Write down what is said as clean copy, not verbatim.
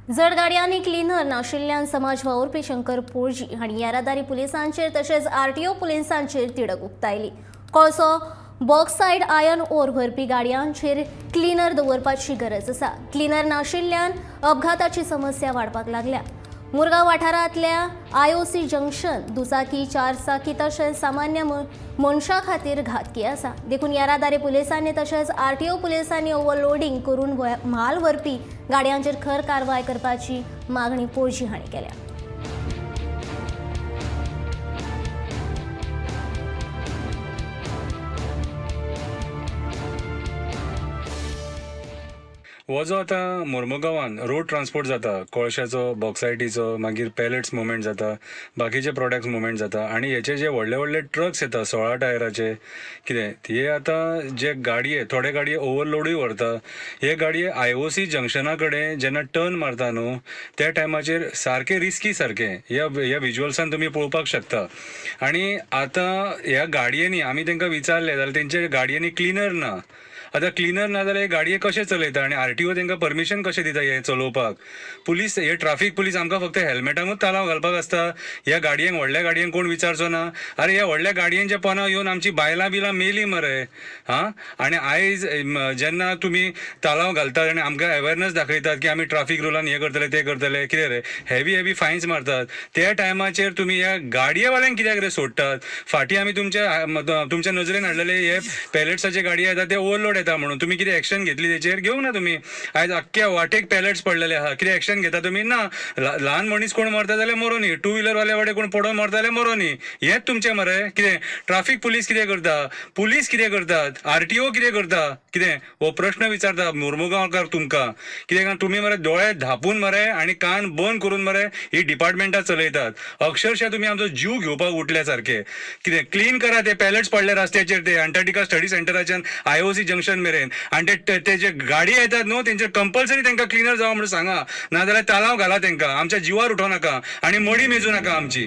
जड गाडयांनी क्लिनर नाशिल्ल्यान समाज वावुरपी शंकर पोळजी हांणी येरादारी पुलिसांचेर तशेंच आरटीओ पुलिसांचेर तिडक उक्तायली. कोळसो, बॉक्सायड, आयर्न ओर व्हरपी गाडयांचेर क्लिनर दवरपाची गरज आसा. क्लिनर नाशिल्ल्यान अपघाताची समस्या वाडपाक लागल्या. मुरगांव वाठारांतल्या आयओसी जंक्शन दुचाकी, चारचाकी तशेंच सामान्य मनशा खातीर घातकी आसा. देखून येरादारी पुलिसांनी तशेंच आरटीओ पुलिसांनी ओव्हरलोडींग करून म्हाल व्हरपी गाडयांचेर खर कारवाय करपाची मागणी पोळजी हांणी केल्या. हो जो आतां मुर्मुगांवान रोड ट्रान्सपोर्ट जाता, कोळशाचो, बॉक्सायटीचो, मागीर पॅलेट्स मुवमेंट जाता, बाकीचे प्रोडक्ट्स मुवमेंट जाता आनी हेचे जे व्हडले व्हडले ट्रक्स येता 16 टायराचे कितें, हे आतां जे गाडये, थोडे गाडये ओवरलोडूय व्हरता. हे गाडये आयओसी जंक्शना कडेन जेन्ना टर्न मारता न्हू, त्या टायमाचेर सारकें रिस्की सारकें ह्या विज्युअल्सान तुमी पळोवपाक शकता. आनी आतां ह्या गाडयेंनी आमी तांकां विचारलें जाल्यार तेंच्या गाडयेंनी क्लिनर ना. आतां क्लिनर ना जाल्यार हे गाडये कशें चलयता आनी आरटीओ तांकां परमिशन कशें दिता हे चलोवपाक? पुलीस, हे ट्राफीक पुलीस आमकां फक्त हेल्मेटांकूच तालांव घालपाक आसता. ह्या गाडयांक, व्हडल्या गाडयांक कोण विचारचो ना. अरे, ह्या व्हडल्या गाडयांच्या पोना येवन आमची बायलां बिलां मेली मरे. हां, आनी आयज जेन्ना तुमी तालांव घालतात आनी आमकां अवेरनस दाखयतात की आमी ट्राफीक रुलान हें करतले, तें करतले, कितें रे, हेवी हेवी फायन्स मारतात, त्या टायमाचेर तुमी ह्या गाडयेवाल्यांक कित्याक रे सोडटात? फाटीं आमी तुमच्या नजरेन हाडलेले हे पॅलेट्साचे गाडये येता, ते ओवरलोड येता म्हणून तुमी कितें एक्शन घेतली तेचेर? घेवंक ना तुमी. आयज अख्ख्या वाटेक पॅलेट्स पडलेले आहा, कितें एक्शन घेता तुमी? ना. ल्हान मनीस कोण मरता जाल्यार मरोनी, टू व्हिलरवाले वाटे कोण पडोन मरता जाल्यार मरोनी, हेंच तुमचें मरे कितें? ट्राफीक पुलीस कितें करता? पुलीस कितें करतात? आरटीओ कितें करता? कितें हो प्रश्न विचारता मुर्मुगांवकार तुमकां. कितें कारण तुमी मरे दोळे धांपून मरे आनी कान बंद करून मरे ही डिपार्टमेंटां चलयतात. अक्षरशः तुमी आमचो जीव घेवपाक उठल्या सारके. कितें, क्लीन करा ते पॅलेट्स पडले रस्त्याचेर ते अंटार्क्टिका स्टडी सेंटराच्यान आयओसी जंक्शन मेरेन. आनी ते ते जे गाडी येतात न्हू, तेंचेर कंपल्सरी तांकां क्लिनर जावं म्हणून सांगा, नाजाल्यार तालांव घाला तांकां. आमच्या जिवार उठोवं नाका आनी मडी मेजूं नाका आमची.